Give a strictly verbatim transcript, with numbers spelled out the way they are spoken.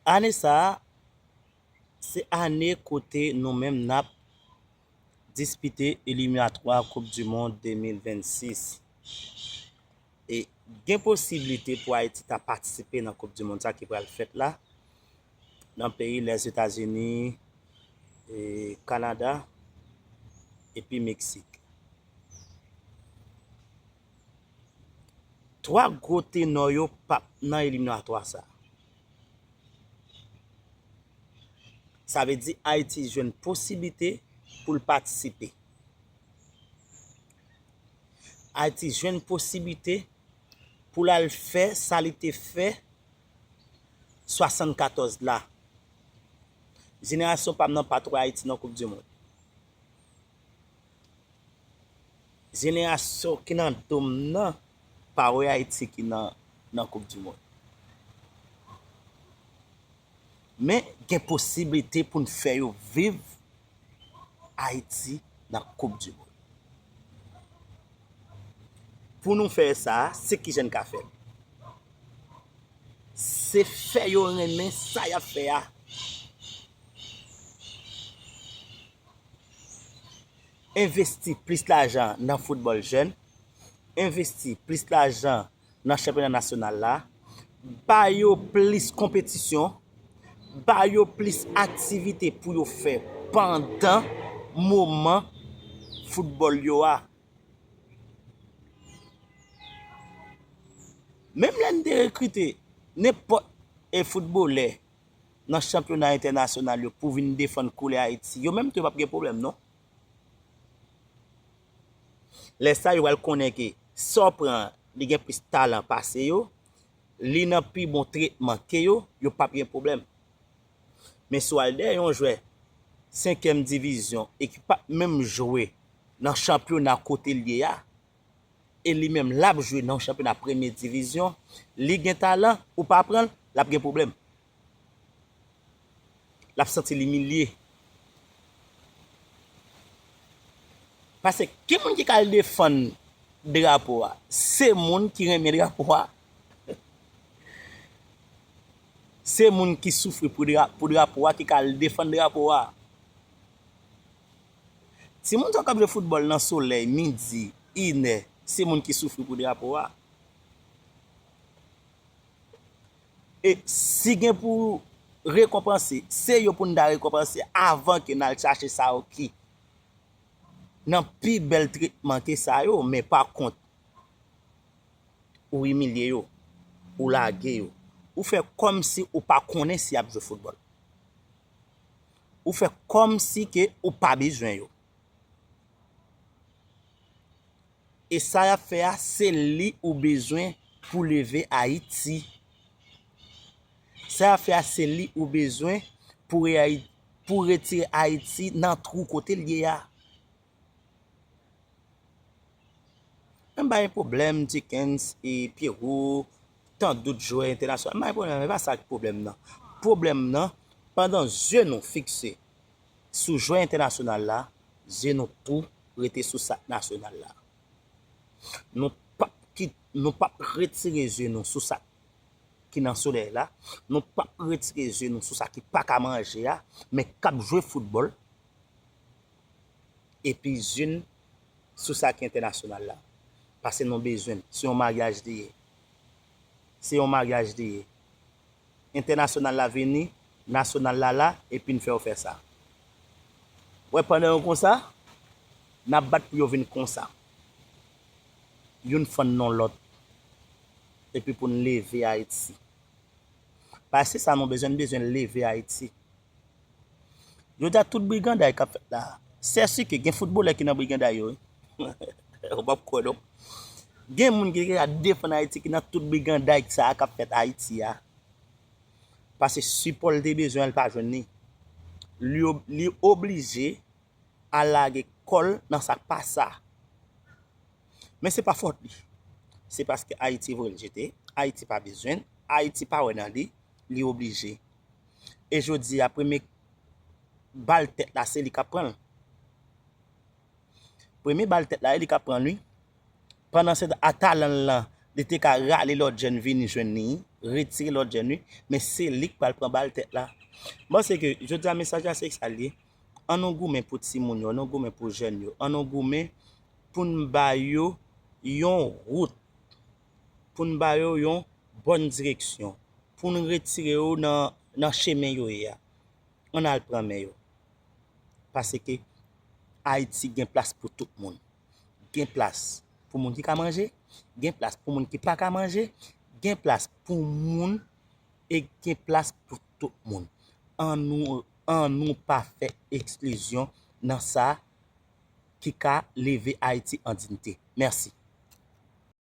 Ane sa a, se ane kote nou menm n ap dispite eliminatwa Koup di Mond de mil vennsis. E gen posiblite pou Ayiti ta patisipe nan Koup di Mond sa ki pral fèt la, nan peyi Lèzetazini, e Kanada, epi Meksik. Twa gwo tenò yo p ap nan eliminatwa sa. Sa vle di Ayiti jwenn posiblite pou l patisipe. Ayiti jwenn posiblite pou l al fè sa li te fè swasannkatòz la. Jenerasyon pa m nan pa t wè Ayiti nan Koup di Mond. Jenerasyon ki nan do m nan pa wè Ayiti ki nan, nan Koup di Mond. Men gen posiblite pou n fè yo viv Ayiti nan Koup di Mond. Pou nou fè sa, se kijan n ka fè l? Se fè yo renmen sa y ap fè a. Envesti plis lajan nan foutbòl jèn, envesti plis lajan nan chanpyona nasyonal la, ba yo plis konpetisyon, ba yo plis aktivite pou yo fè pandan moman foutbòl yo a. Menm lè n te rekrite nenpòt e foutbolè nan chanpyona entènasyonal yo pou vin defann koulè Ayiti, yo menm tou yo p ap gen pwoblèm non. Lè sa yo pral konnen ke sa w pran li gen plis talan pase yo, li nan pi bon tretman ke yo, yo p ap gen pwoblèm. Men si w al dèyè yon jwè senkyèm divizyon e ki p ap menm jwe nan chanpyona kote l ye a, e li menm l ap jwe nan yon chanpyona premye divizyon, li gen talan, ou pa pran l, l ap gen pwoblèm. L ap santi l imilye. Paske ki moun ki ka al defann drapo a? Se moun ki renmen drapo a. Se moun ki soufri pou dra-, pou drapo a ki ka al defann drapo a. Timoun sa k ap jwe foutbòl nan solèy midi, inè, se moun ki soufri pou drapo a. E si gen pou rekonpanse, se yo pou n ta rekonpanse avan ke n al chache sa yo ki nan pi bèl tretman ke sa yo, men pa kont, ou imilye yo, ou lage yo, ou fè kòmsi ou pa konnen si y ap jwe foutbòl. Ou fè kòmsi ke ou pa bezwen yo. E sa y ap fè a, se li ou bezwen pou leve Ayiti. Sa y ap fè a, se li ou bezwen pou re-, pou retire Ayiti nan twou kote l ye a. M pa gen pwoblèm, Dickens e Pierrot, tandout jwè entènasyonal. M pa gen pwoblèm, e pa sa ki pwoblèm nan. Pwoblèm nan, pandan zye nou fikse sou jwè entènasyonal la, zye nou tou rete sou sa k nasyonal la. Nou p ap kit-, nou p ap retire zye nou sou sa ki nan solèy la, nou p ap retire zye nou sou sa ki pa ka manje a, men k ap jwe foutbòl, epi zye n sou sa ki entènasyonal la. Paske nou bezwen l. Se yon maryaj li ye. Se yon maryaj li ye. Entènasyonal la vini, nasyonal la la, epi n fè yo fè sa. Wè, pandan yo konsa, n ap bat pou yo vin konsa. Youn fann non lòt. Epi pou n leve Ayiti. Paske sa nou bezwen, n bezwen leve Ayiti. Jodi a, tout briganday k ap fèt la, sèsi ke gen foutbolè ki nan briganday yo, wi. Ou p ap kwè, non. Gen moun ki deja defann Ayiti ki nan tout briganday sa a k ap fèt Ayiti a. Paske sipò l te bezwen an, l pa jwenn li. Li ob-, li oblije al lage kò l nan sa k pa sa. Men se pa fòt li. Se paske Ayiti voye l jete, Ayiti pa bezwen l, Ayiti pa wè nan li, li oblije. E jodi a, premye bal tèt la, se li k ap pran l. Premye bal tèt la, e li k ap pran l, wi. Pandan se tan, a talan l lan, li te ka rale lòt jèn vini jwenn li. retire lòt jèn wi, men se li k pral pran bal tèt la. M panse ke jodi a mesaj la se sa l ye. An nou goumen pou timoun yo, an nou goumen pou jèn yo, an nou goumen pou n ba yo yon wout, pou n ba yo yon bòn direksyon, pou n retire yo nan, nan chemen yo ye a. Ann al pran men yo. Paske Ayiti gen plas pou tout moun. Gen plas pou moun ki ka manje, gen plas pou moun ki pa ka manje, gen plas pou moun e gen plas pou tout moun. An nou, an nou pa fè eksklizyon nan sa ki ka leve Ayiti an diyite. Mèsi.